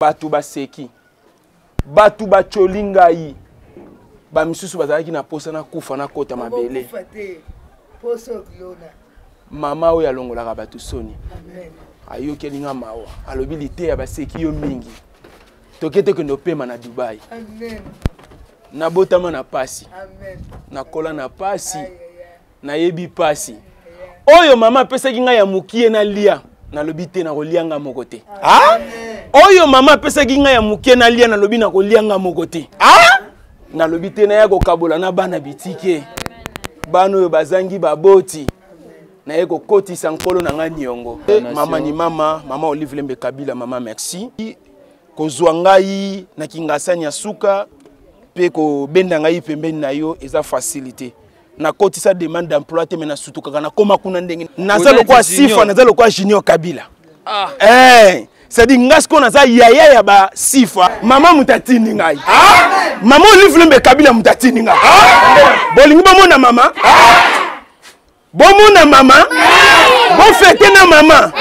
Bato baseki, bato batioli ngai, bamisusu bazalaki na posa nakufa nakota mabele. Mama oyo alongolaka bato soni ayokeli nga mawa, alobi liteya baseki yo mingi, toke tokende opema na Dubai. Nabotama na pasi, nakola na pasi, nayebi pasi oyo mama apesaki ngai ya mokie nalia, nalobi te nakolia nga moko te. Ah? Oyo mama apesaki ngai ya mokie nalia, nalobi nakolia nga moko te. Ah? Nalobi te naya kokabola na bana bitike, bana oyo bazangi baboti, naye kokotisa nkolo na ngai niongo. Mama ni mama, mama Olive Lembe Kabila, mama merci kozwa ngai na kingasani ya suka mpe kobenda ngai pembeni na yo eza facilité. Nakotisa demande d'emploi te, me nasutukaka nakoma kuna ndenge naza lokola Sifa, naza lokola Junior Kabila. Ah. Eh, c'est-à-dire nga sikoyo naza yaya ya basifa. Mama moto atindi ngai, ah! Mama Olive Lembe Kabila moto atindi ngai. Ah! Bolingi bomona mama, bomona mama, bofete na mama.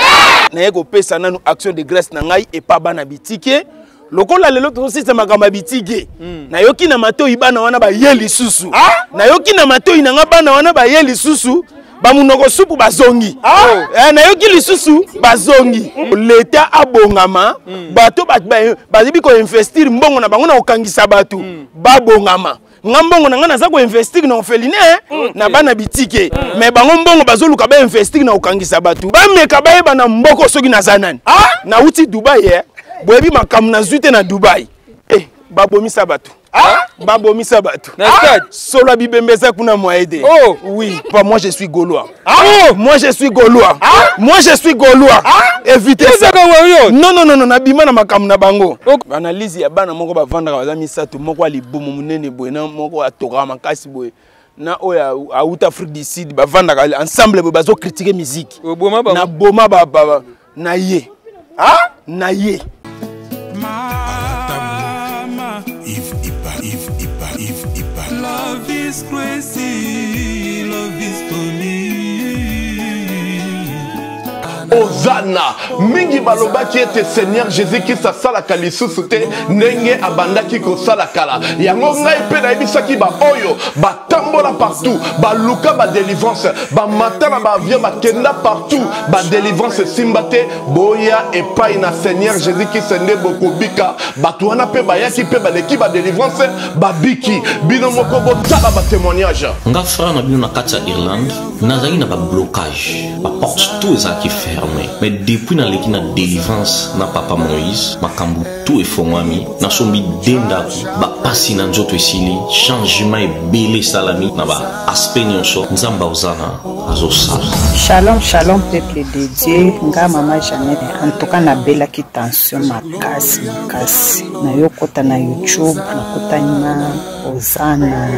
Naye kopesa nanu action de grâce na ngai epa bana bitike lokola lelo tozosisa makambo ya bitike. Nayoki na matoi bana wana baye lisusu. Ah? Nayoki na matoi na nga bana wana baye lisusu, bamunoko supu bazongi. Ah? Eh, nayoki lisusu bazongi. Leta abongama. Bato bayebi koinvestir mbongo na bango na kokangisa bato. Babongama. Nga mbongo na nga naza koinvestir na orphelinat na bana bitike. Mais bango mbongo bazoluka bainvestir na kokangisa bato. Bameka bayeba na mboko soki naza nani. Ah? Nauti Dubai, eh. Boyebi makambo nazwi te na Dubai. Eh, babomisa bato. Ah? Babomisa bato. Ah? Solo ya bibembe eza kuna moyen te. Oh. Oui, pas moi, je suis gaulois. Ah? Oh. Moi je suis gaulois. Ah? Moi je suis gaulois. Ah? Évitez ça. Non non non non, nabima na makambo na bango. Analyse ya bana moko bavandaka baza misato, moko ya libumu monene boye na moko atokaka makasi boye na oyo auta Afrique du Sud, bavandaka ensemble boye bazo critiquer musique. Na boma ba, ba, na ye. Ah? Na ye. Mama, Yves Iba, Yves Iba, Yves Iba. Love is crazy, love is funny. Ozana mingi balobaki ete Seigneur Jésus-Christ asalaka lisusu te ndenge abandaki kosala kala. Yango ngai mpe nayebisaki baoyo batambola partout, baluka ba délivrance, bamata na ba avion, bakenda partout, ba délivrance esimba te. Boya epai na Seigneur Jésus-Christ nde bokobika. Bato wana mpe bayaki mpe baleki ba délivrance, babiki. Bino moko botala ba témoignage. Nga frère na bino na kati ya Irlande, nazalaki na ba blocage, ba porte tout ezalaki fermé, mais depuis naleki na délivrance na papa Moïse, makambo tout efongwami, nasombi de ndako, bapasi na nzoto esili, changement ebele esalami na ba aspect nyonso. Nzambe ozana azosala. Shalom, shalom peuple de Dieu. Nga mama Jeannette, en tout cas nabelaki tension makasi makasi. Nayokota na YouTube, nakutani na Ozana,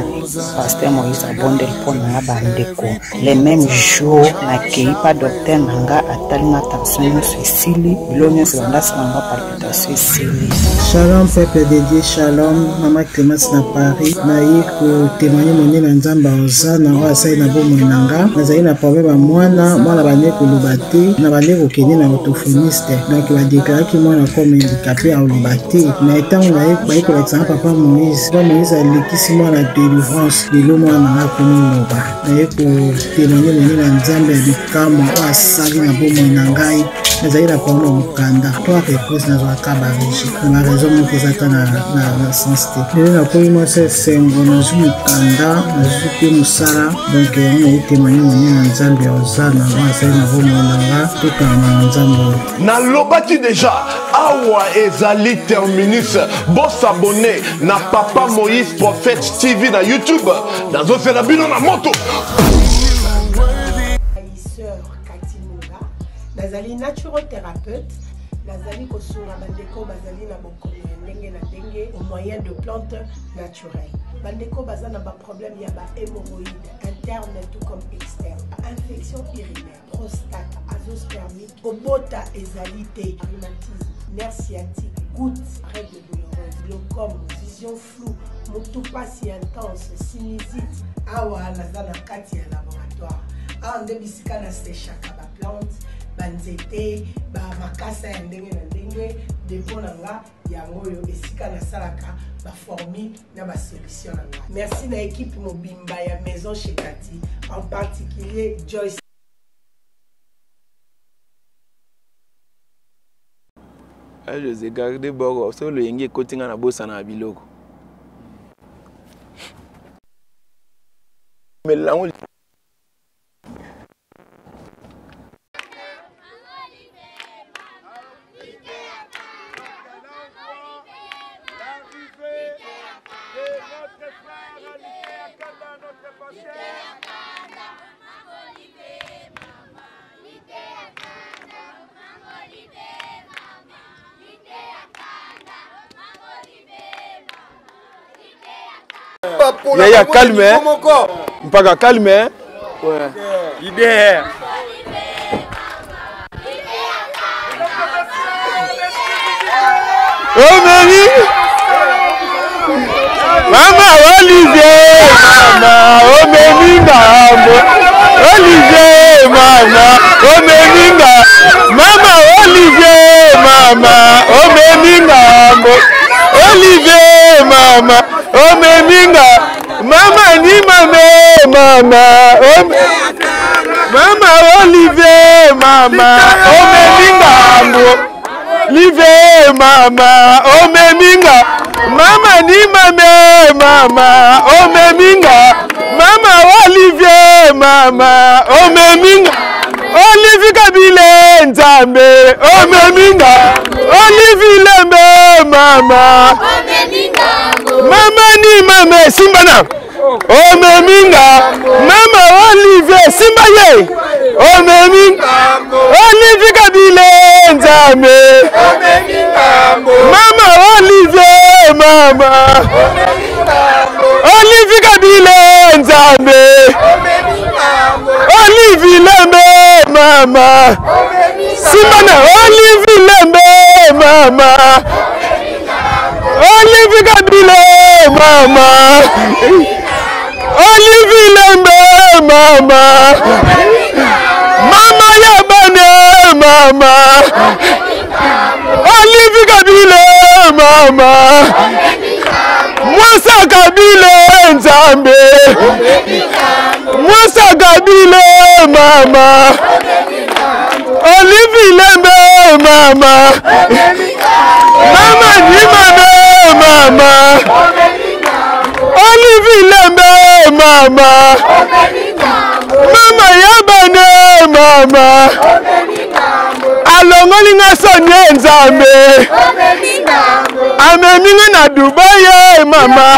pasteur Moïse abondeli mpo na nga bandeko. Le même jour nakei pa docteur na nga, atali nga tension nyonso esili, bilo nyonso banda asala nga palpitation esili. Shalom peuple de Dieu, shalom mama Clémence na Paris. Naye kotémoigne monene na Nzambe Ozana oyo asali na bomoi na nga. Nazali na problème ya mwana, mwana bande koloba te, na bande kokende na orthophoniste, donc badeklaraki mwana comme handicapé akoloba te. Mais ntango naye baye kolakisa nga papa Moïse, papa Moïse alekisi mwana délivrance, lelo mwana na nga akomi loba. Naye kotémoigne monene na Nzambe ya bikamwa oyo asali na bomoi na ngai. Nazali na problème ya mokanda, trois reprises nazwaka ba rejet na ba raison moko eza ata na sens te. Lelo nakomi mwasi esengo, nazwi mokanda, nazwi mpe mosala, donc yango naye témoigne monene na Nzambe ya Ozana oyo asali na bomoi na nga. Tokanga na Nzambe oyo. Nalobaki deja awa ezali terminus. Bosabone na Papa Moïse Prophète TV na YouTube. Nazosela bino na moto. Sœur Cathy Munga, nazali naturothérapeute, nazali kosunga bandeko bazali na bokono ya ndenge na ndenge au moyen de plantes naturelles. Bandeko baza na ba problème ya ba hémorroïdes interne tout comme externe, infection urinaire, prostate, azoospermique, kobota ezali te, rhumatisme, nerf sciatique, goutte, règle douloureuse, glaucome, vision floue, mutu pasi intense, sinusite. Awa naza na kati ya laboratoire, awa nde bisika na sechaka ba plante. banzete, bamakasa ya ndenge na ndenge. Depo na nga yango oyo, esika nasalaka baformule na basolution na nga. Merci na ekipe mobimba ya Maison Chez Kati, en particulier Joyce. Ah, José, garde boko so loyenge ekoti nga na bosana ya biloko melango. Yaya, calme, hein? Mpaka, calme, hein? Ouais. Leader. Oh, Mary! Mama Olivier, mama, oh Meminga, Olivier, mama, oh Meminga, mama Olivier, mama, oh Meminga, Olivier, mama, oh Meminga, mama ni mame, mama, oh mama Olivier, mama, oh Meminga, Olivier, mama, oh Meminga, mama ni mame, mama, oh Meminga, mama Olivier, mama, oh Meminga, Olivier Kabile, Nzambe, oh Meminga, Olivier Lembe, mama, mama ni mame, simbana, oh Meminga, mama Olivier, simba ye, oh Meminga, Olivier Kabile, Nzambe, mama Olivier, mama, Olivier Kabile, Nzambe, Olivier Lembe, mama, simbana, Olivier Lembe, mama, Olivier Kabile, mama, Olivier Lembe, mama, mama Yabane, mama, Olivier Kabile, mama, Mwasa Kabile, Nzambe, Mwasa Kabile, mama, Olivier Lembe, mama, mama ni mama, mama, Olivier Lembe, mama, mama Yabane, mama, alongoli nga soni ye Nzambe, amemi nga na Dubai ye mama,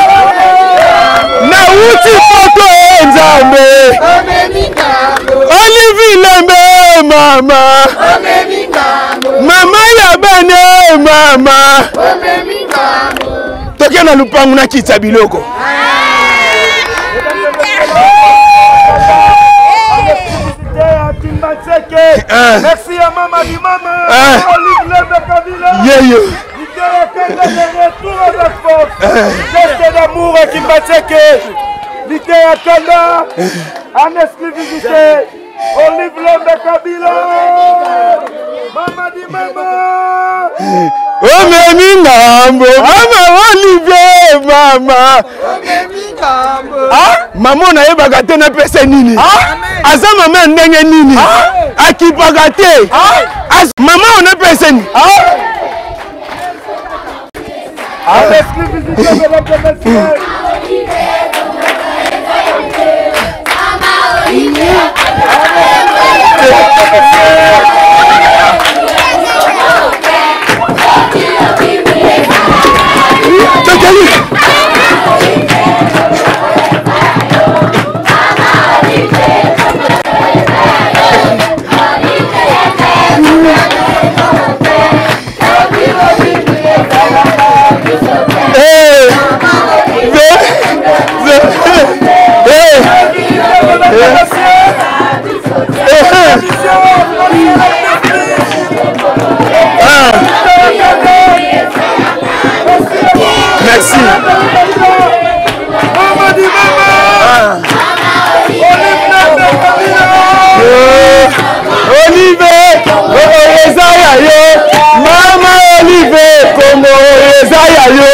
nawuti poto ye Nzambe, Olivier Lembe, mama, mama Yabane, mama, toke na lupangu nakitisa biloko. Merci à Mama di Mama, Olive Lembe Kabila. Yeyo. De retour avec force. Geste d'amour à Kimbanseke. Liteya Kanda, en exclusivité. Olive Lembe Kabila. Mama di Mama. Omemi ngambo, mama Olivier, mama. Ah, mama nayebaka te napesa nini. Aza mama ya ndenge nini? Akipaka te. Mama onapesa nini? En exclusivité, mesdames et messieurs. Tokeli. Hey! Hey! Hey! Ah. Merci. Ah. Olive. eza ya yo.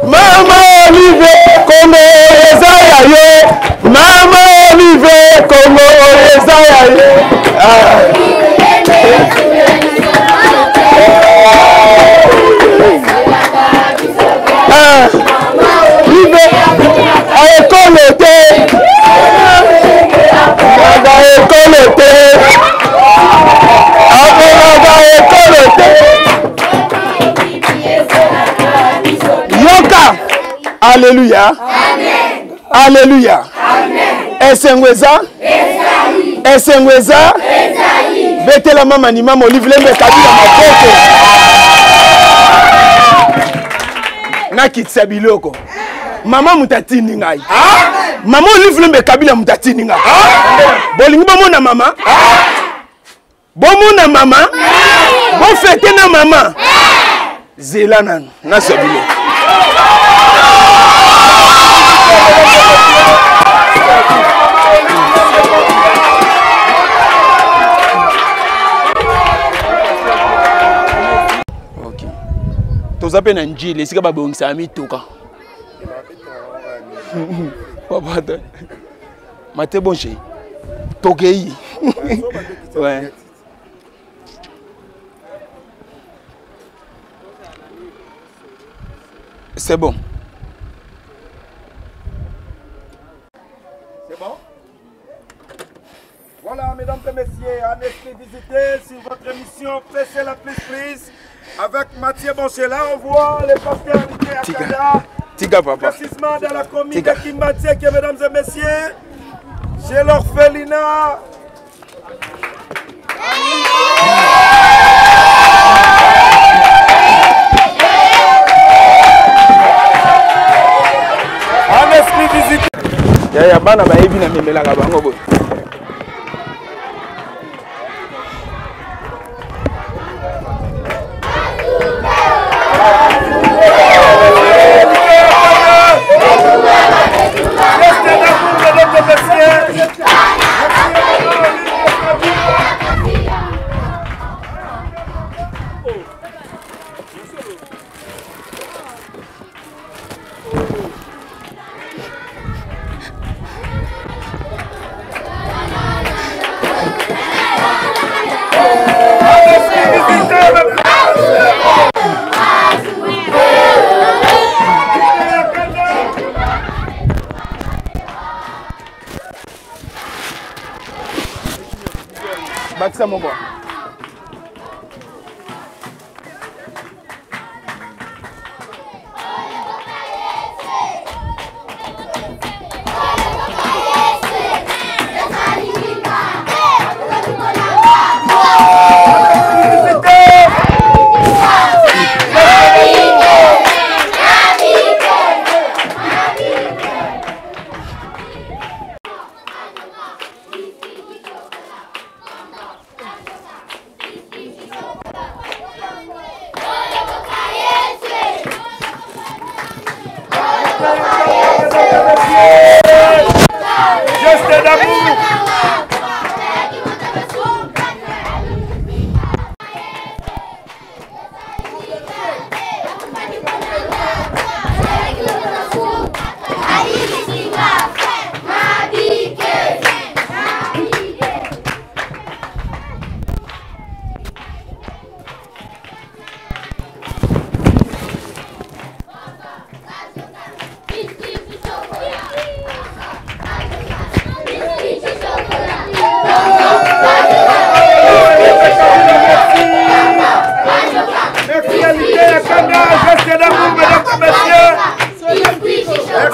Mama Olive, Kongo eza ya yo. Mama Olive, Kongo eza ya yo. Ah. Ah. Olive, ekolo te. Naga ekolo te. Akolaka ekolo te. Yoka. Alléluia. Alléluia. Esengo eza? Esengo eza? Betela mama ni mama Olive Lembe Kabila maboko. Nakitisa biloko. Mama moto atindi ngai. Mama Olive Lembe Kabila moto atindi ngai. Bolingi bomona mama? Bomona mama? Bofete na mama? Zela nanu nazwa biloko. Toza mpe na Njili esika babongisaka mituka. Papa, mate bon chez tokei. Ouais. C'est bon. C'est bon? Voilà, mesdames et messieurs, un esprit visité sur votre émission PC la plus prise avec Mathieu Bonchela. On voit les pasteurs du Akada. Tika papa. Précisément dans la commune de Kimbanseke, mesdames et messieurs, chez l'orphelinat. Un esprit visité. Yaya bana bayebi na memelaka bango boye. Bakisa moko. Geste d'amour.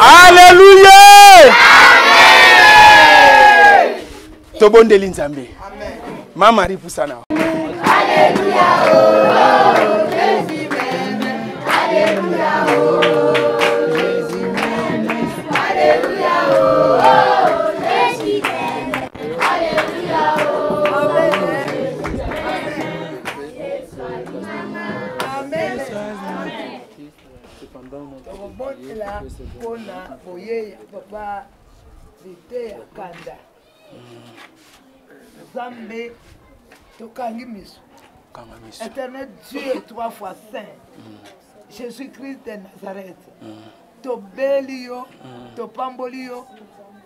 Alléluia. Tobondeli Nzambe. Mama Marie pusana. Alléluia. Oh, Jésus m'aime. Alléluia. Oh, Jésus m'aime. Alléluia. Oh, Jésus m'aime. Alléluia. Oh, Jésus m'aime. Amen. Tokobondela mpona boyeya papa liteya kanda. Nzambe tokangi miso. Éternel Dieu trois fois saint. Jésus Christ de Nazareth. Tobeli yo, topamboli yo.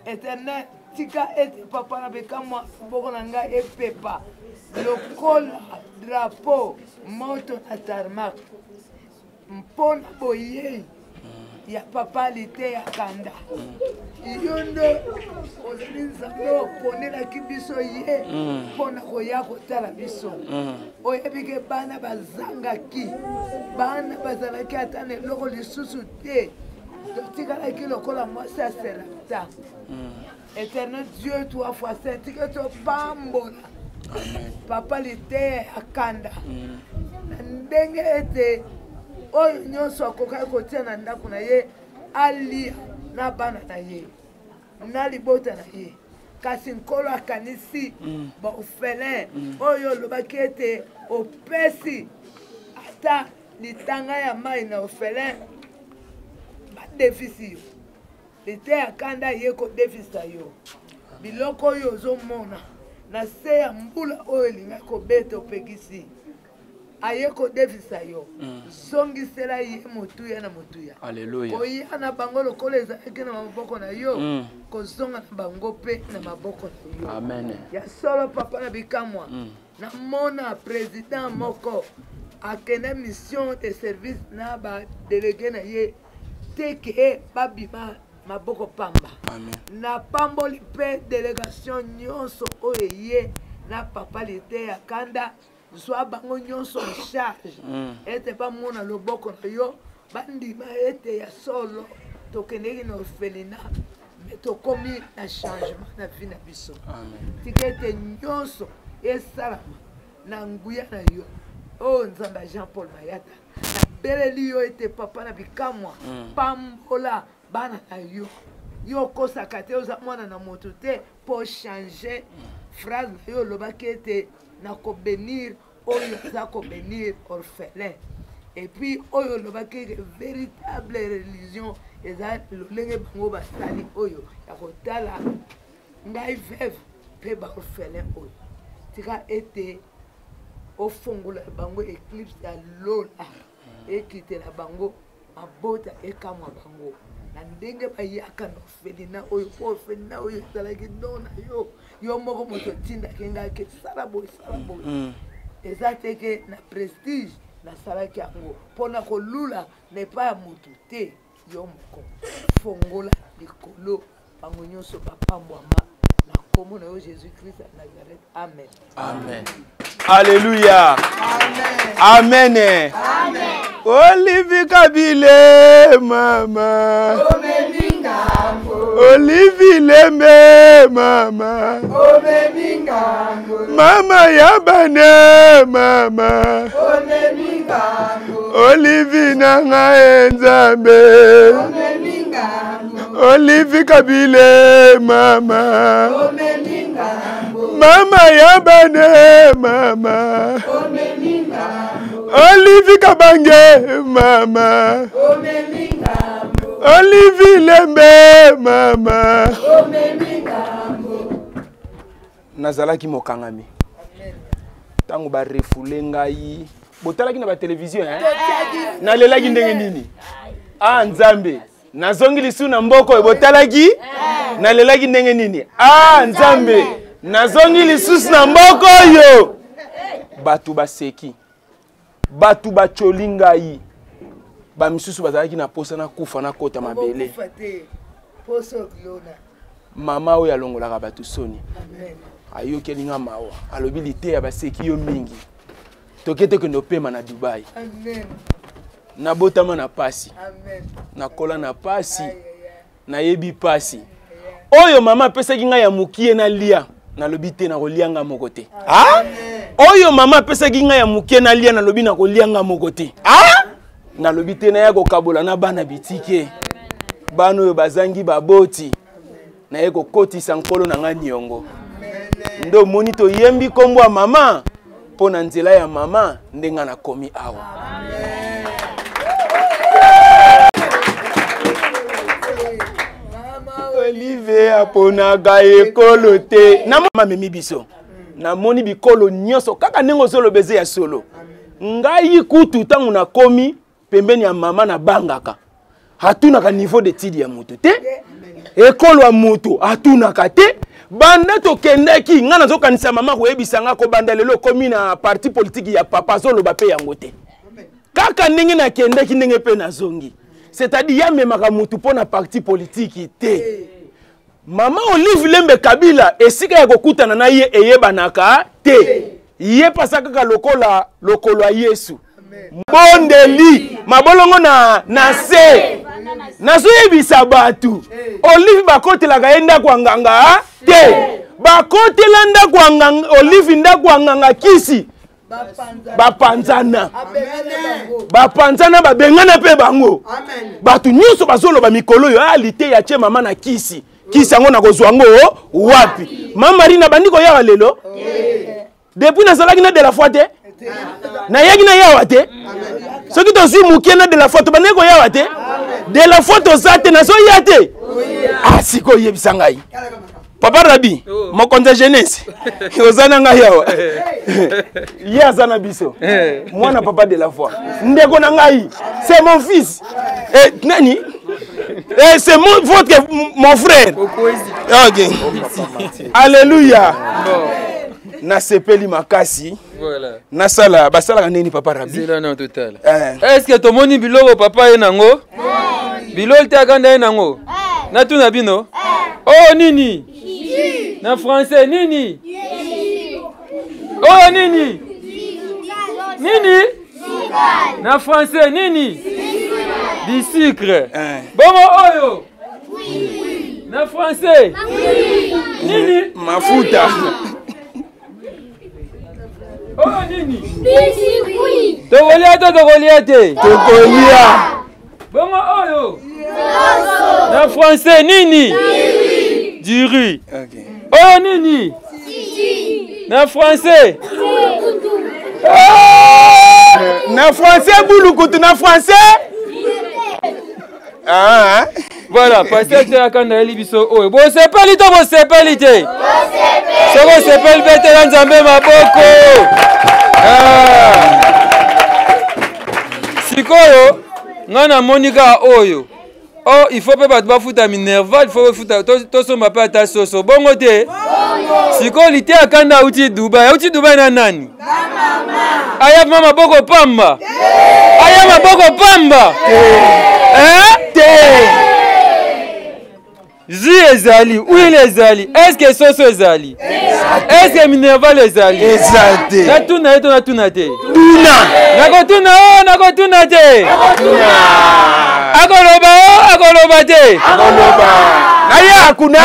Éternel, tika ete papa na bekamwa loboko na ngai epepa lokola drapeau moto na tarmac mpo na boyei ya papa liteya kanda. Yo nde ozali Nzambe oponelaki biso ye mpo na koya kotala biso. Oyebi ke bana bazangaki, bana bazalaki ata na eloko lisusu te, totikalaki lokola mwasi ya Serapta. Éternel Dieu, trois fois saint, tika topambola papa liteya ya kanda na ndenge ete oyo nyonso akokaki kotia na ndako na ye alia na bana na ye na libota na ye, kasi Nkolo akanisi baorphelin oyo olobaki ete opesi ata litanga ya mai na orphelin, badefisi yo. Liteya kanda ye kodefisa yo biloko oyo ozomona na se ya mbula oyo elingaki kobeta, opekisi aye kodefisa yo. Zongisela ye motuya na motuya. Alleluia. Koya na bango lokola ezalaki na maboko na yo, kozonga na bango mpe na maboko na yo. Amen. Ya solo papa na bikamwa, namona président moko akende mission de service na badélégué na ye te ke babima maboko pamba. Napamboli mpe délégation nyonso oyo eye na papa liteya kanda, zwa bango nyonso en charge ete bamona loboko na yo, bandima ete ya solo tokendeki na orphelinat mais tokomi na changement na vie na biso. Tika ete nyonso esalama na nguya na yo, oyo Nzambe ya Jean Paul Mayata. Nabeleli yo ete papa na bikamwa, pambola bana na yo. Yo okosaka te, oza mwana na moto te mpo change phrase na yo. Olobaki ete nakobenir oyo aza kobenir orphelin, et puis oyo olobaki ke véritable religion eza lolenge bango basali oyo ya kotala ngai veuve mpe baorphelin oyo. Tika ete ofongola bango éclipse ya lola, ekitela bango mabota, ekamwa bango na ndenge bayaka na orphelinat oyo, mpo orphelinat oyo ezalaki don na yo. Yo moko moto otindaki ngai ke sala boye, sala boye. Eza te ke na prestige nasalaki yango mpo na kolula na epai ya motu te. Yo moko fongola likolo, bango nyonso bapambwama na nkombo na yo Jésus Christ ya Nazareth. Amen. Amen. Alléluia. Amen, amen. Olivi Kabile mama, Olivi Lembe mama, mama yabane mama, Olivi na ngai Nzambe, Olivi Kabile mama, mama yabane mama, Olivi Kabange mama, Olivi Lembe mama. Nazalaki mokangami ntango barefule ngai, botalaki na batelevizio, eh? Nalelaki ndenge nini? Ah Nzambe, nazongi lisu na mboka oyo, botalaki nalelaki ndenge nini? Ah Nzambe, nazongi lisusu na mboka oyo, bato baseki, bato bacoli ngai, bamisusu bazalaki na posa nakufa, nakota mabele. Okokufa te, poso lona. Mama oyo alongolaka bato soni ayokeli nga mawa, alobi liteya baseki yo mingi, toke tokende opema na Dubai. Amen. Nabotama na pasi, Amen. nakola na pasi, nayebi pasi oyo mama apesaki ngai ya mokie nalia, nalobi te nakolia nga moko te. Ah? Oyo mama apesaki ngai ya mokie nalia, nalobi nakolia nga moko te. Ah? Nalobi te naya kokabola na bana bitike, bana oyo bazangi baboti, naye kokotisa nkolo na ngai niongo. Nde omoni toyembi nkombo ya mama mpo na nzela ya mama nde ngai nakomi awa. Olive aponaka ekolo te, na mama amemi biso, namoni bikolo nyonso kaka ndenge ozoloba eza ya solo. Ngai kutu ntango nakomi pembeni ya mama nabangaka. Atunaka niveau d'étude ya moto te, ekolo ya moto atunaka te. Banda tokendaki, ngai nazokanisa mama koyebisa ngai kobanda lelo okomi na parti politique ya papa, azoloba mpe yango te. Kaka ndenge nakendaki ndenge mpe nazongi. C'est-à-dire ye amemaka motu mpo na parti politique te. Mama Olive Lembe Kabila esika ya kokutana na ye eyebanaka te. Ye pasa kaka lokola lokolo ya Yesu. Bondeli mabolongo na se. Nazoyebisa bato, Olive bakotelaka ye ndako ya nganga te. Bakotela ndako ya nganga, Olive ndako ya nganga kisi. Bapanzana. Bapanzana, babengana mpe bango. Bato nyonso bazoloba mikolo oyo, ah, liteya tie mama na kisi. Kisi yango nakozwa yango wapi? Mama Marie nabandi koyawa lelo. Depuis nazalaki na de la foi te. Nayaki na yawa te. Soki tozwi moke na de la foi, tobandaki koyawa te. De la foi toza te, nazoya te. Ah, sikoyo oyebisa ngai. Papa Rabi, mokonzi ya jeunesse, oza na ngai awa. Ye aza na biso. Mwana papa de la foi. Ndeko na ngai, c'est mon fils. Eh, nani? Eh, c'est mon, votre, mon frère. Ok. Alléluia. Nasepeli makasi. Voilà. Nasala, basalaka nini papa Rabi? Zela na total. Est-ce que tomoni biloko papa ye nango? Biloko te akanda ye nango? Natuna bino? Oh nini? Na français nini? Oh nini? Nini? Na français nini? Du sucre. Bongo oyo? Na français? Nini? Mafuta. Oyo nini? Tokolia to tokolia te? Tokolia. Bongo oyo? Na français nini? Du riz. Oyo nini? Na français? Na français bulukutu, na français? Ah. Voilà, pasteur te akanda yeli biso oyo. Bosepeli to bosepeli te? Soki osepeli betela Nzambe maboko. Ah. Sikoyo ngai namoni kaka oyo. Oh, il faut mpe bato bafuta minerval, il faut bafuta tosomba mpe ata soso. Bongo te? Sikoyo liteya akanda auti Dubai. Auti Dubai na nani? Aya ma maboko pamba. Aya maboko pamba. Hein? Te. Jus ezali, huile ezali, est-ce que soso ezali? Est-ce que minerval ezali? Eza te. Natuna ye to natuna te? Tuna. Nakotuna o, nakotuna te. Akoloba o, akoloba te. Akoloba. Naya kuna.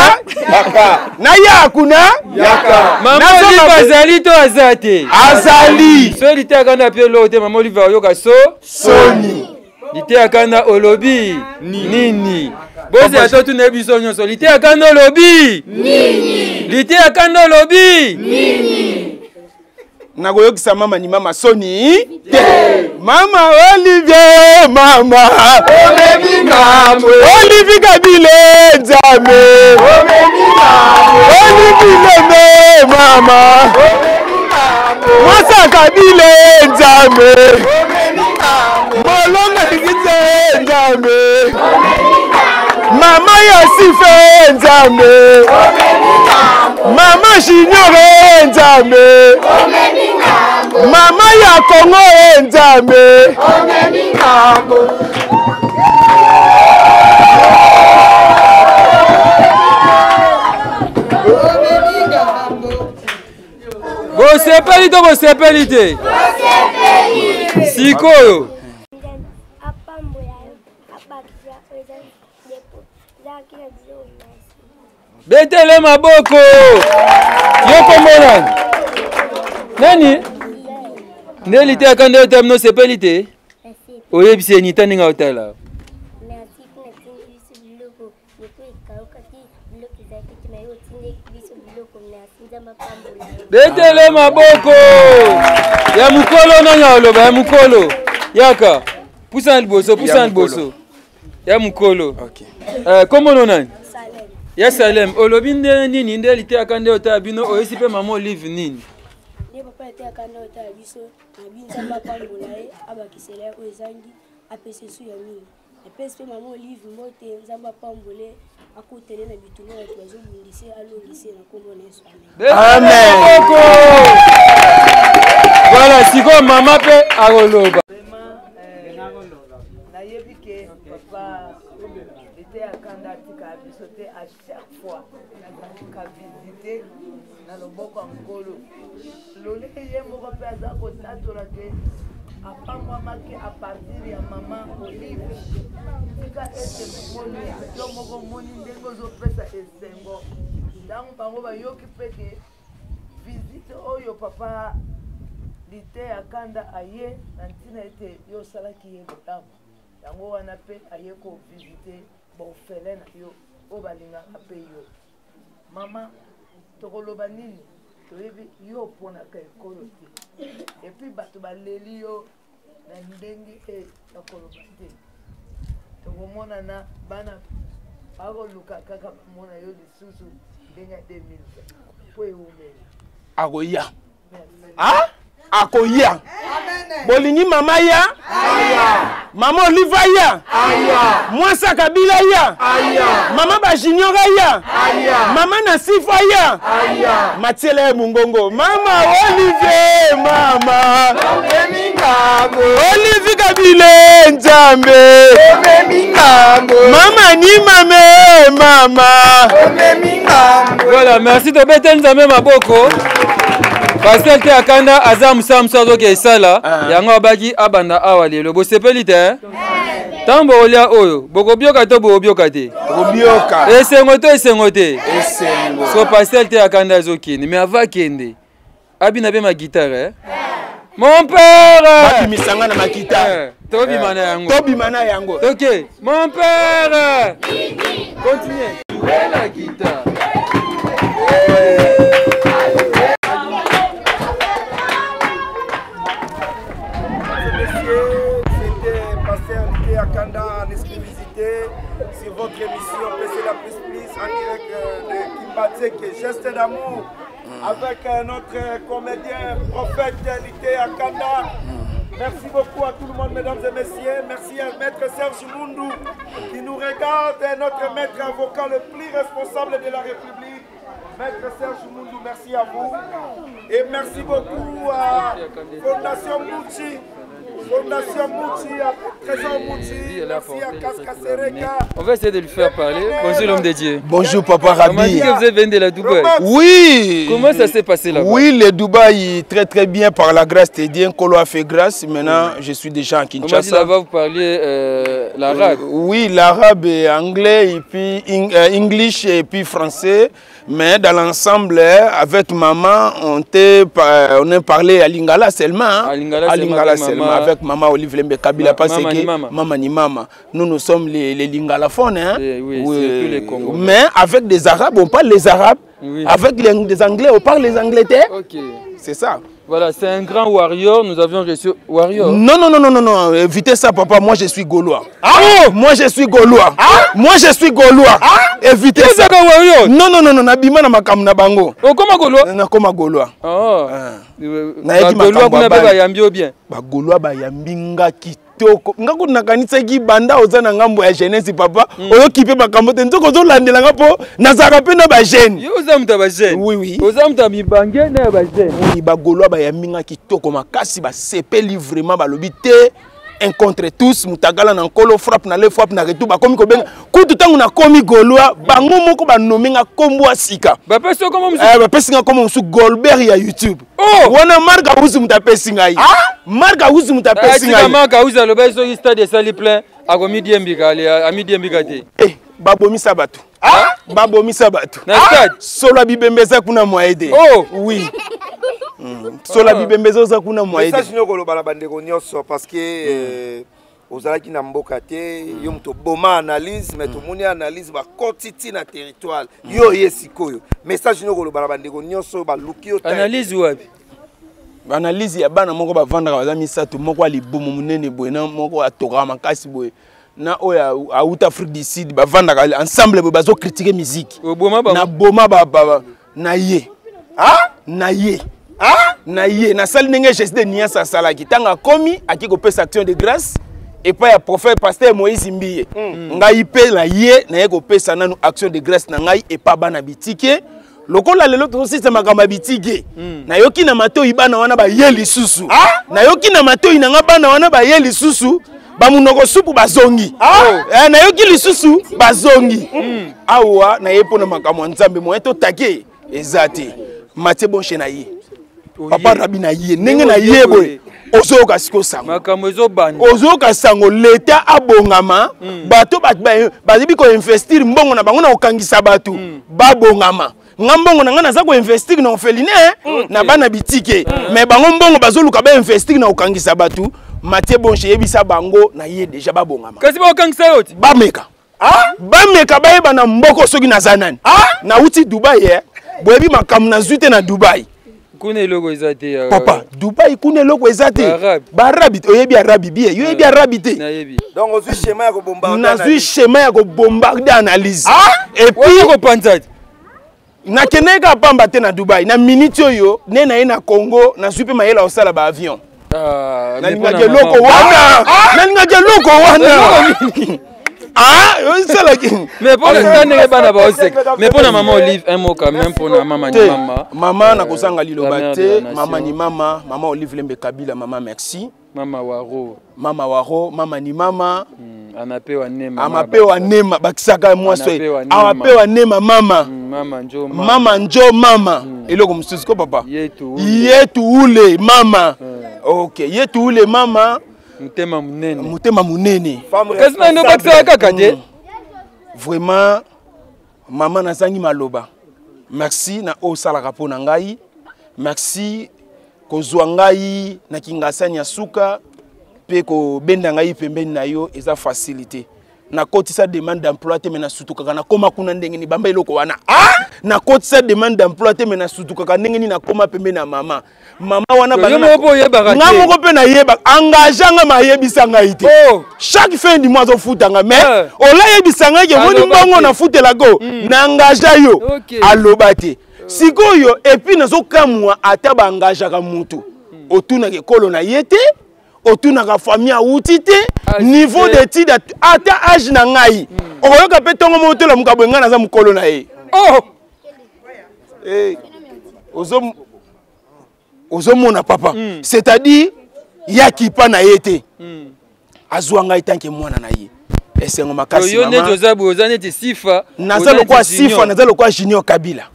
Yaka. Naya kuna. Yaka. Mama Olive azali to aza te? Azali. So liteya kanda pe eloko te, Mama Olive ayoka so? Soni. Liteya kanda olobi nini? Bozela to tuna biso nyonso. Liteya kanda olobi nini? Liteya kanda olobi nini? Nakoyokisa mama ni mama soni te. Mama Olivier, mama Olivier Kabile Nzambe, Olivier Lembe mama, Mwasa Kabile Nzambe, Molonga Kite Nzambe, Mama Yasife Nzambe, Mama Junior Nzambe, Mama ya Congo Nzambe. Bosepeli to bosepeli te? Sikoyo betele maboko. Yo kombo nani? Nani? Nde liteya nde otala bino osepeli te? Oyebisi ye nita ndenge otala. Betele maboko. Ya mokolo nani aloba ya mokolo? Yaka. Pusana liboso, pusana liboso. Ya mokolo. Kombo no nani? Ya Salem. Olobi nde nini nde liteyaka nde otala bino oyesi mpe mama Olive nini? Nde papa ateyaka nde otala biso, na bi Nzambe apambola ye, abakisela ye oyo ezangi. apesa esu ya mingi. Napesi mpe mama Olive mbote, Nzambe apambole, akotele na bitumba bato bazobundisa ye, alongisa ye na nkombo na Yesu, amen. Amen. Voilà, sikoyo mama mpe akoloba. Nayebi ke papa liteya kanda atikaka biso te à chaque fois nazalaka visite na loboko ya nkolo lolenge ye moko mpe aza kotatola ke apambwamaki a partir ya mama olive tika ete olive yo moko omoni ndenge ozopesa esengo ntango bango bayoki mpe ke visite oyo papa liteya kanda aye na ntina ete yo osalaki ye bolamu yango wana mpe aye kovisite baorphelin na yo oyo balingaka mpe yo mama tokoloba nini toyebi yo oponaka ekolo te epuis bato baleli yo na ndenge e ya koloba te tokomonana bana bakoluka kaka bamona yo lisusu ndenge ya 2020 mpo ewumeli akoya ah? akoya bolingi mama ya mama olive aya mwasi ya kabila ya mama bajunior aya mama nasifa aya matiela ye mongongo mama olive mama olive kabile nzambe mama ni mame mama voilà merci tobete nzambe maboko pasteur te akanda aza mosala mosusu azoki esala ah. yango abaki abanda awa lelo bosepeli te eh? ntango bokolia oyo bokobioka to bokobioka te esengo to esengo te so pasteur te akanda azokende mais ava akende abina mpe magitare eh? mon père babimisa nga na makitare eh, tobima na yango tobima na yango ok mon père continue jouer la guitare. C'était Akanda en exclusivité sur votre émission PC la plus plus en direct euh, de Kimbatseke, geste d'amour avec euh, notre comédien prophète Lité Akanda. Merci beaucoup à tout le monde, mesdames et messieurs. Merci à Maître Serge Moundou qui nous regarde, notre maître avocat le plus responsable de la République. Maître Serge Moundou, merci à vous. Et merci beaucoup à Fondation Mouchi. Fondation Mouchi, à Trésor Mouchi, merci à Kaska Sereka. On va essayer de lui faire parler. Bonjour l'homme de Dieu. Bonjour papa Rabi. On m'a dit que vous êtes venu de la Dubaï. Oui. Comment ça s'est passé là-bas Oui, le Dubaï, très très bien par la grâce de Dieu. Nkolo a fait grâce. Maintenant, je suis déjà en Kinshasa. On m'a dit là-bas vous parliez euh, l'arabe. Oui, l'arabe et anglais, et puis English et puis français. Mais dans l'ensemble, avec maman, on, on a parlé à Lingala seulement. Hein? À Lingala, à Lingala seulement, maman. Avec maman Olive Lembe Kabila. Parce mama que mama. Mama ni mama. Nous, nous sommes les, les Lingalaphones. Hein? Eh, oui, oui, surtout les Congolais. Mais avec des Arabes, on parle les Arabes. Oui. Avec les, des Anglais, on parle les Angleterre. Ok. C'est ça. Voilà, c'est un grand warrior. Nous avions reçu warrior. Non, non, non, non, non, non. Évitez ça, papa. Moi, je suis gaulois. Ah oh Moi, je suis gaulois. Ah Moi, je suis gaulois. Ah Évitez ça. warrior. Non, non, non, non. Nabima na makambo na bango. Oh, comment gaulois Na koma gaulois. Oh. Ah. Nayebi makambo kuna pe bayambi yo bien. Ba gaulois bayambi nga kitoko. Nga kutu nakanisaki banda oza na ngambo ya jeunesse papa. Mm. Oyoki pe makambo te nzoko ozolandela nga po nazalaka pe na ba jeune. Yo oza moto ya ba jeune. Oui oui. Oza moto ya mibange na ya ba jeune. Oui, ba gaulois bayambi nga kitoko makasi basepeli vraiment balobi te un contre tous mutagala na nkolo frappe na le frappe na retour bakomi kobenga kutu ntango nakomi gaulois bango moko banome nga nkombo ya sika bapesi yo kombo mosusu eh, bapesi nga nkombo mosusu golbert ya youtube oh! wana mark ausi moto apesi ngai ah? mark ausi moto apesi ngai ah, mark ausi alobaki soki stade esali plein akomidiembika amidiembika te eh, babomisa bato ah? babomisa bato na stade solo ya bibembe eza kuna moye te oh! oui solo ya bibembe eza oza kuna moye te message nini okoloba na bandeko nyonso parce que euh, ozalaki na mboka te yo moto oboma analyse mais tomoni analyse bakoti ti na territoire yo oye sikoyo message nini okoloba na bandeko nyonso oyo baluki yo analyse wapi analyse ya bana moko bavandaka baza misato moko ya libumu monene boye na moko atokaka makasi boye na oyo auta afrique du sud bavandaka ensemble boye bazokritike musique na boma ba, ba, ba, na ye ah? na ye ah? na ye nasali ndenge jésus de niance asalaki ntango akomi ake kopesa action de grâce epai ya prophète pasteur Moïse Mbiye. Ngai mpe na ye naye kopesa nanu action de grâce na ngai epa bana bitike. Lokola lelo tozosisa makambo ya bitike. Nayoki na matoi bana wana baye lisusu. Ah? Nayoki na matoi na nga bana wana baye lisusu. Bamunoko supu bazongi. Ah? Eh, nayoki lisusu bazongi. Awa naye mpo na makambo ya Nzambe moyen totake eza te. Mathieu Bonche na ye. Papa Rabi na ye ndenge na ye boye ozoyoka sikoyo sango makambo ezobanda ozoyoka sango leta abongama bato bayebi koinvestir mbongo na bango na kokangisa bato babongama nga mbongo na nga naza koinvestir na orpheline na bana bitike mais bango mbongo bazoluka bainvestir na kokangisa bato. Mathieu Bonche yebisa bango na ye deja babongama. Kasi bakokangisa yo ti bameka. Ah? Bameka bayeba na mboko soki naza nani. Ah? Nauti Dubai eh. Boyebi makambo nazwi te na Dubai. Kuna eloko eza te ya papa Dubai kuna eloko eza te. Barabi oyebi arabi bien, yo oyebi arabi te. Nayebi. Donc ozwi schéma ya kobombarder. Nazwi schéma ya kobombarder analyse. Ah? Et puis kopanza. Nakendaki kaka pamba te na Dubai. Na minute oyo ne na ye na Congo nazwi mpe mayele osala ba avion. Nalingaki eloko wana. Nalingaki eloko wana. Ah, osalaki. Mais pour l'instant ndenge bana baoseka. Mais pour na maman Olive un mot quand même pour na mama ni mama. Mama nakozanga liloba te, mama ni mama, mama Olive Lembe Kabila, mama merci. Mama Waro. Mama Waro, mama ni mama. Anapewa nema. Amapewa nema bakisaka mwasi oyo. Amapewa nema mama. Mama njo mama. Mama njo mama. Eloko mosusu ko papa. Yetu ule. Yetu ule mama. OK, yetu ule mama. Motema munene. Motema munene. Kasi na ndo bakisaka kaka te. Vraiment mama nazangi maloba. Merci na oyo osalaka mpo na ngai. Merci kozwa ngai na kingasani ya suka mpe kobenda ngai pembeni na yo eza facilité. Nakotisa demande d'emploi te me nasutukaka nakoma kuna ndenge nini bamba eloko wana. Ah! Nakotisa demande d'emploi te me nasutukaka ndenge nini nakoma pembeni na mama. Mama wana Yo moko mpe oyebaka te. Nga moko mpe nayebaka. Engage nga ma ayebisa ngai te. Chaque fin du mois azofuta nga mais olayebisa ngai ke moni mbongo nafutelako na engage yo. Aloba te. Sikoyo et puis nazokamwa ata ba engageaka mutu. Otunaka ekolo na ye te, otunaka famille awuti te, niveau d'étude ata âge na ngai. Okoyoka mpe ntongo moko tolamuka boye ngai naza mokolo na ye. Oh! Eh, ozomona papa. C'est-à-dire ya kipa na ye te. Azwa ngai tanke mwana na ye. Esengo makasi Yo neti mama. oza boye, oza neti Sifa, Naza oza lokola neti Junior. Sifa, naza lokola Junior Kabila.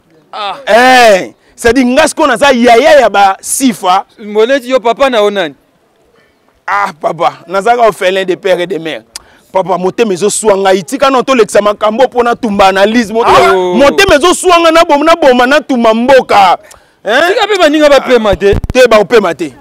Eh, c'est-à-dire nga sikoyo naza yaya ya ba Sifa. Moneti yo papa na yo nani? Ah papa, nazalaka orphelin de père et de mère. Papa, motema ezoswa ngai, tika na tolekisa makambo mpo natumba analyse. Motema ezoswa ngai, naboma, naboma, natumba mboka. Hein? Tika mpe baninga bapema te. Te, bakopema te.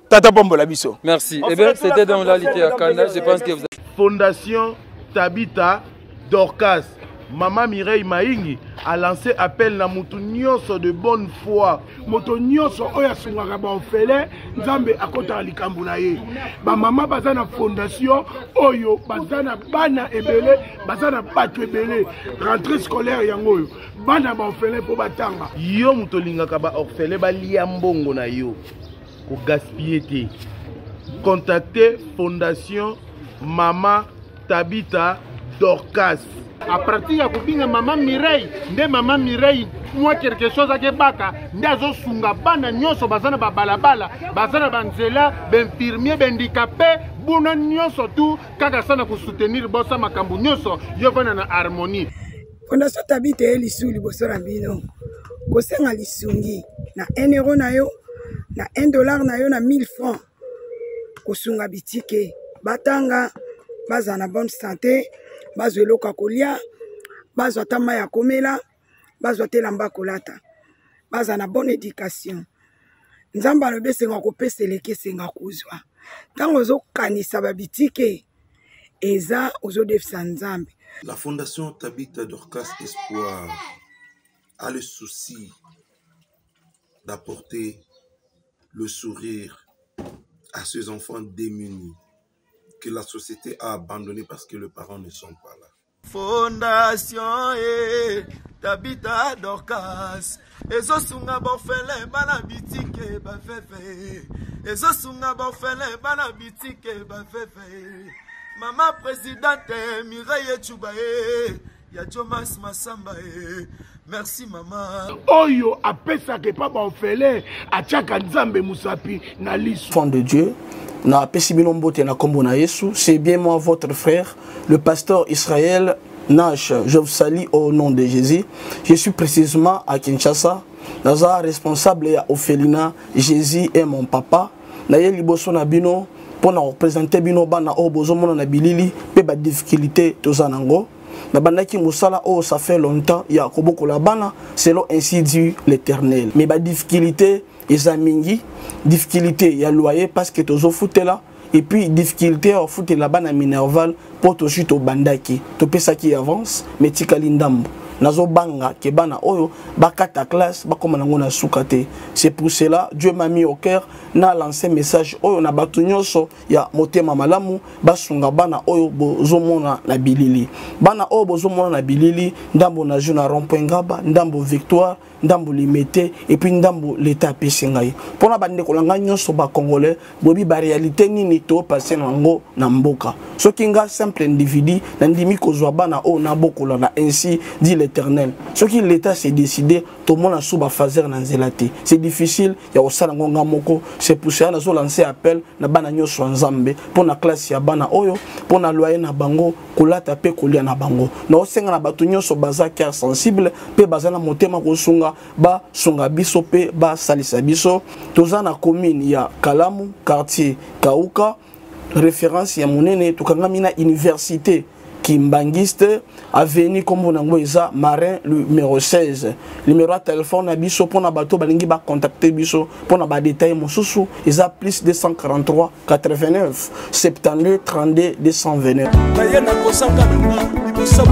Tata pambola biso. Merci. Eh bien, c'était dans la Lité Kanda. Je pense que vous avez... Fondation Tabitha Dorcas. Maman Mireille Maingi a lancé appel na mutu nyonso de bonne foi. Moto nyonso oyo asungaka ba orphelin, Nzambe akotaka likambo na ye. Ba mama baza na fondation oyo baza na bana ebele, baza na bato ebele. Rentrée scolaire yango oyo bana ba orphelin po batanga. Yo moto olingaka ba orphelin balia mbongo na yo, ko gaspiller te. Contactez Fondation Mama Tabitha Dorcas. A partir ya kobinga Mama Mireille, nde Mama Mireille mwa quelque chose akebaka, nde azosunga bana nyonso baza na babalabala, baza na banzela, bainfirmier, bahandicapé, buna nyonso tu kaka sana kosoutenir bosa makambo nyonso yo vana na harmonie. Fondation Tabitha ye lisu liboso na bino kosenga lisungi na 1 euro na yo, na 1 dollar na yo, na 1000 francs, kosunga bitike batanga, bazala na bonne santé, bazwa eloko ya kolia, bazwa ata mai ya komela, bazwa te elamba ya kolata, bazala na bonne éducation. Nzambe alobi esenga kopesa eleki esenga kozwa. Ntango ozokanisa ba bitike eza ozodefisa Nzambe. La Fondation Tabitha Dorcas Espoir a le souci d'apporter le sourire à ces enfants démunis que la société a abandonnés parce que les parents ne sont pas là. Fondation e Tabitha Dorcas ezosunga baorphelin bana bitike bafefe, ezosunga baorphelin bana bitike bafefe. Mama présidente Mireille Echuba eh, ya Jomas Masamba eh. Merci mama. Oyo apesaka epa ba orphelin atiaka Nzambe musapi na liso. Enfant de Dieu, na apesi bino mbote na kombo na Yesu, c'est bien moi votre frère, le pasteur Israël Nash. Je vous salue au nom de Jésus. Je suis précisément à Kinshasa. Naza responsable ya orphelinat Jésus est mon papa. Naye liboso na bino mpo na kopresente bino bana oyo bozomona na bilili mpe badifficulté toza nango. Nabandaki mosala oyo ça fait longtemps ya kobokola bana selon ainsi dit l'Éternel. Mais badifficulté eza mingi, difficulté ya loyer parce que tozofutela, et puis difficulté ya kofutela bana minerval mpo tozwi tobandaki topesaki avance mais tikali ndambo. Nazobanga ke bana oyo bakata classe bakoma nango na suka te. C'est pour cela Dieu m'a mis au cœur na lancer message oyo na bato nyonso ya motema malamu basunga bana oyo bozomona na bilili. Bana oyo bozomona na bilili, ndambo na jeu na rond-point Ngaba, ndambo Victoire, ndambo Limete, et puis ndambo l'État apesi ngai. Mpona bandeko na ngai nyonso ba Congolais, boyebi ba réalité nini to passer nango na mboka. Soki nga simple individu nandimi kozwa bana oyo nabokola na ainsi dit l'Éternel. Soki l'État s'est décidé, tomona sous ba phaser na nzela te. C'est difficile ya kosala ngo nga moko. C'est pour cela nazo lancer appel na bana nyonso ya Nzambe mpo na classe ya bana oyo, mpo na loyer na bango, kolata pe kolia na bango. Naosenga na bato nyonso baza cœur sensible pe baza na motema kosunga, basunga biso pe basalisa biso. Toza na commune ya Kalamu, quartier Kauka, référence ya monene, tokangami na université Kimbanguiste, avenue kombo nango eza Marin numéro 16. Numéro ya téléphone na biso mpona bato balingi ba contacter biso mpona ba détail mosusu eza plus 243 89 72 32 229. Naye nakosaka nanga liboso.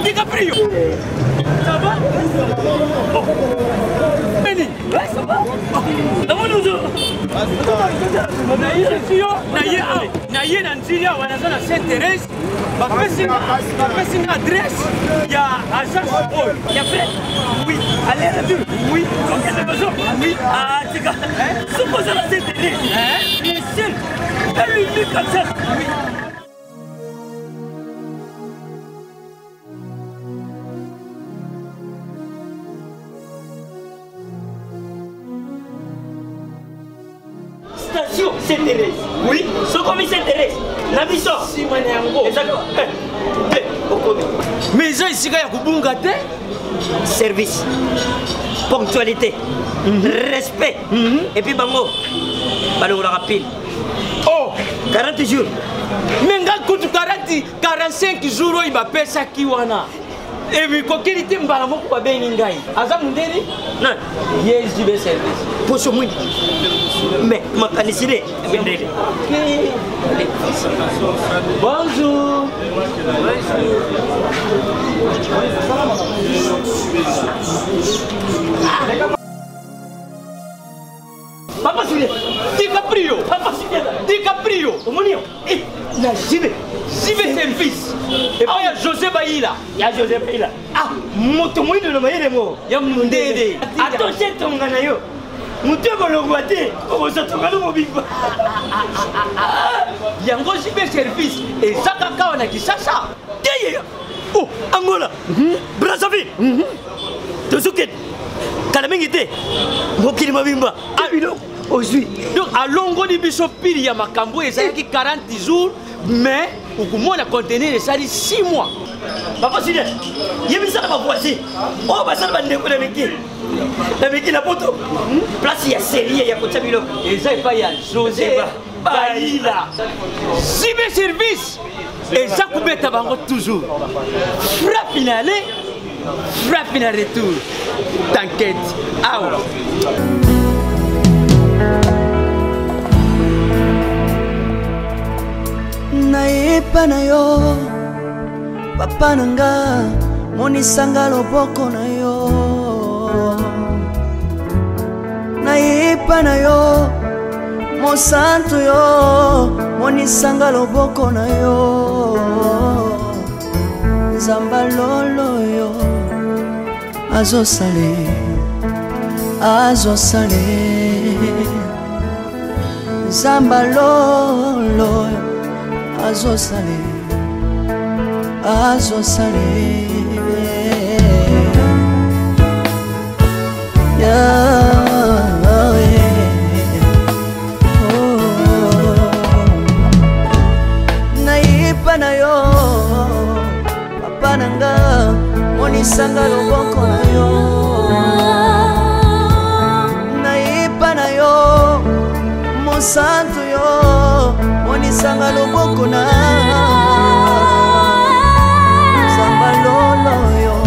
DiCaprio! Ça va? Oh. Benny! Ouais, ça va? Naye na nzili awa naza na Sainte Thérèse, bapesi nga adresse ya agence oyo ya vrai. Oui, aller retour. Oui, okende maison. Oui, atika soki oza na Sainte Thérèse, le seul et l'unique agence. Oui. Station Sainte-Thérèse. Oui, sokomi Sainte-Thérèse. Na biso. Sima na yango. Ezali te okomi. Mais eza esika ya kobunga te. Service, ponctualité, respect. Et puis bango balongolaka pile. Oh, 40 jours. Mais nga kutu 40 45 jours oyo bapesaki wana. Ebikokeli te mbala moko babengi ngai. Aza mundeli? Nani? Ye JB service. Poso mwindu. Mais makanisi ne mindele. Bonjour. Papa Julien, DiCaprio, Papa Julien, DiCaprio, omoni yo, eh, na JB, JB service. Epai ya José Bayila. Ya José Bayila. Ah, moto moyindo na mayele mo. Ya mundele. Atoshe tonga na yo. Moto ekolongwa te, okozwa tonga no mobimba. Yango JB service eza kaka awa na Kinshasa. Te ye. Oh, Angola. Brazzaville. Tozokende. Kala mingi te. Mokili mobimba. Ah, biloko ozwi. Donc alongoli biso pili ya makambo ezalaki 40 jours, mais okomona conteneur esali 6 mois. Papa Julien, yebisaka ba voisin oyo basala bandeko na miki na miki na poto, place ya serie ya kotia biloko eza epai ya José Bayila. JB service eza kobeta bango toujours frappe na aller, frappe na retour. T'inquiète, awa Nayepa na yo papa na nga, monisanga loboko na yo. Nayepa na yo mosantu yo monisanga loboko na yo nzamba lolo yo azosale azosale nzamba lolo azosale azosale yeah, yeah. Oh. Nayepa na yo papa na nga monisanga loboko na yo nayepa na yo mosantu yo monisanga loboko na nzamba lolo yo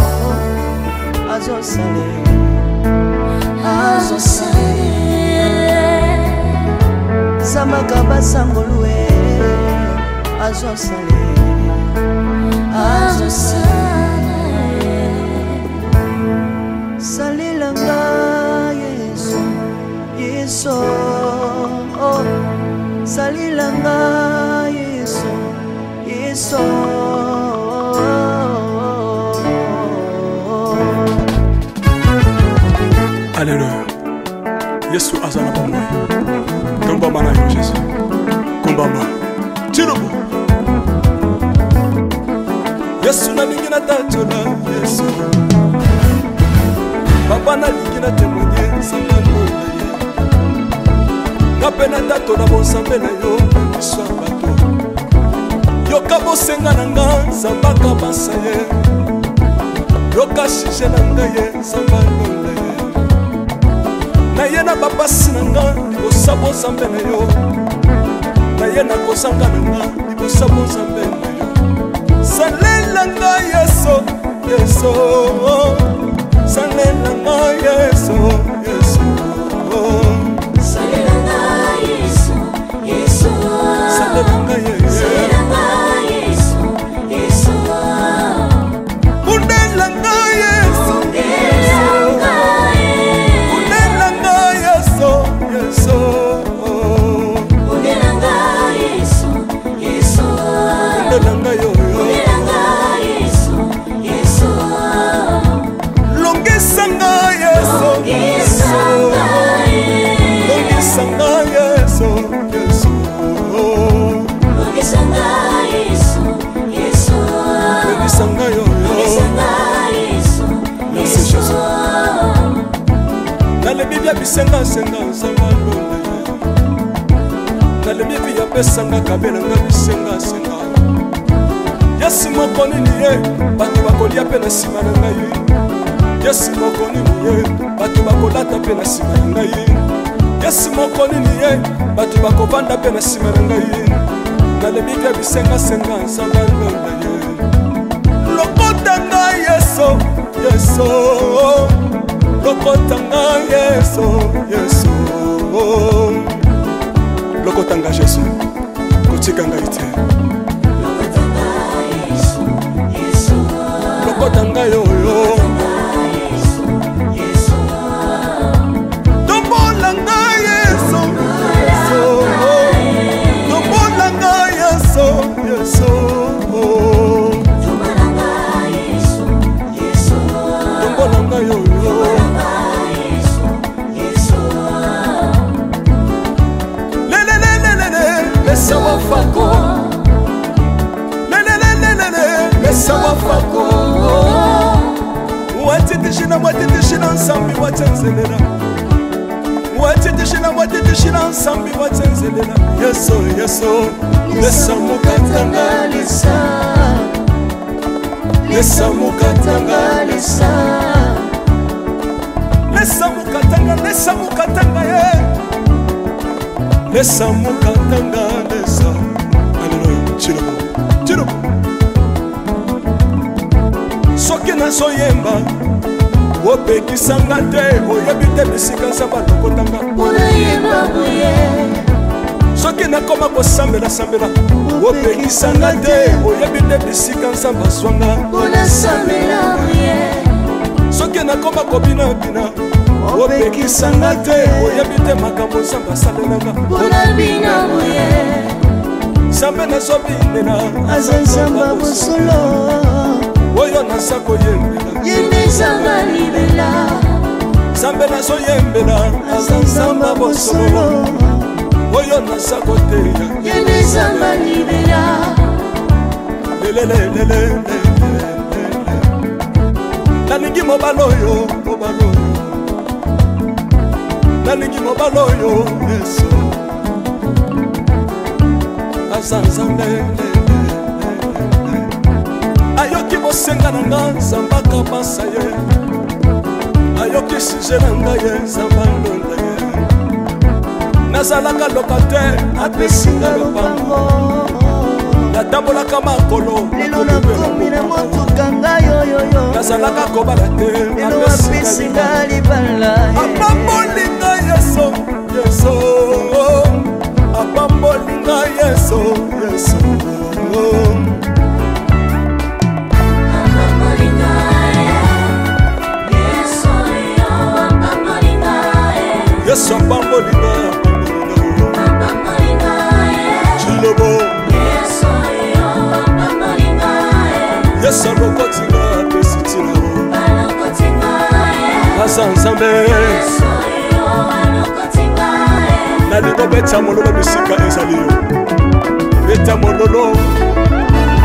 azosale azosale zambaka basangolue azosale azosale salelanga yesu yesu oh. salelanga yesu yesu Alléluia. Yesu aza na bomoi. Tombama na yo Jésus. Kombama. Tilobo. Yesu nalingi natatola Yesu. Papa nalingi na témoigner nzambe lola ye. Nga mpe natatola bonzambe na yo na miso ya bato. Yoka bosenga na nga nzambe akabasa ye. Yoka sujet na ngai ye nzambe alola ye. Naye na bapasi na nga libosa bonzambe na yo. Naye na kozanga na nga libosa bonzambe na yo. Salela nga Yesu, Yesu. Salela nga Yesu, Yesu. Salela nga Yesu, Yesu. Salela nga Yesu. Salela nga Yesu, Yesu. Bundela nga Yesu. Bundela nga Yesu. Bundela nga Yesu, Yesu. Bundela nga Yesu, Yesu. Bundela nga yo, yo. Bundela nga Yesu, Yesu. Longisa nga Yesu. Longisa nga Yesu. Longisa nga Yesu, Yesu. Longisa nga Yesu, Yesu. Longisa nga yo, yo. Longisa nga Yesu, Merci Yesu. Jésus. Nalebi bia bisengasenga nzambe alola ye. Nalebi vi apesanga kabela nga bisengasenga. Yesu moko nini ye bato bakolia mpe na nsima na ngai. Yesu moko nini ye bato bakolata mpe na nsima na ngai. Yesu moko nini ye bato bakovanda mpe na nsima na ngai. Nalebi bia bisengasenga nzambe alola ye. Lokota ngai Yesu, Yesu. Lokota ngai Yesu, Yesu. Lokota ngai Yesu, kotika ngai te. Lokota ngai oyo. Tombola ngai Yesu, Yesu. Tombola ngai Yesu, Yesu. Tombola nga Yesu, Yesu. Tombola ngai oyo. Yesu, Yesu. Lelelelelele, lesa wafako. Lelelelelele, lesa wafako. Watitishina, watitishina nsambi watsenzelela. Watitishina, watitishina nsambi watsenzelela. Yesu, Yesu, lesa mukatanga lesa. Lesa mukatanga lesa. Lesa mukatanga, lesa mukatanga ye. Lesa mukatanga lesa. Alléluia. Chilobo, chilobo. Soki nazoyemba opekisanga te oyebi te bisika nzambe alokotanga Unayemba boye. Soki nakoma kosambelasambela opekisanga te oyebi te bisika nzambe azwanga Unasambela boye. Soki nakoma kobinabina Opekisanga te, oyebi te makambo Nzambe asalelanga. Mpona bino boye. Nzambe nazobinela aza Nzambe ya bosolo. Oyo naza koyembela ye nde Nzambe ya libela. Nzambe nazoyembela aza Nzambe ya bosolo. Oyo naza koteya ye nde Nzambe ya libela. Lelelelele, nalingi mobali oyo, mobali oyo, nalingi mobali oyo. Yesu aza Nzambe, ayoki bosenga na nga, Nzambe akabasa ye, ayoki sujet na ngai ye, Nzambe alonda ye. Nazalaka locataire, apesi nga lopango. Natambolaka makolo, lelo nakomi na motuka ngai oyoyo. Nazalaka kobala te, lelo apesi nga libala. Apamboli ngai Yesu, Yesu apamboli ngai, Yesu, Yesu. Yesu apamboli ngai, apamboli ngai. Chilobo Yesu alokoti nga, apesi ntina. Aza Nzambe. Nalingi obeta mololo bisika ezali yo, beta mololo.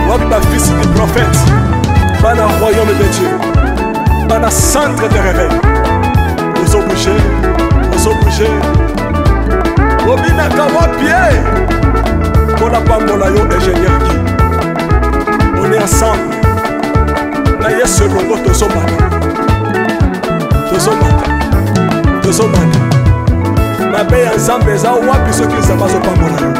Wapi bafils du prophète, bana royaume de Dieu, bana centre de réveil? Ozobouge, ozobouge, obinaka wapi ye? Mpona pambola yo, ingénieur Guy. On est ensemble na Yesu elongo, tozomata, tozomata, tozomata. Mabe ya Nzambe eza wapi soki Nzambe azopambola yo?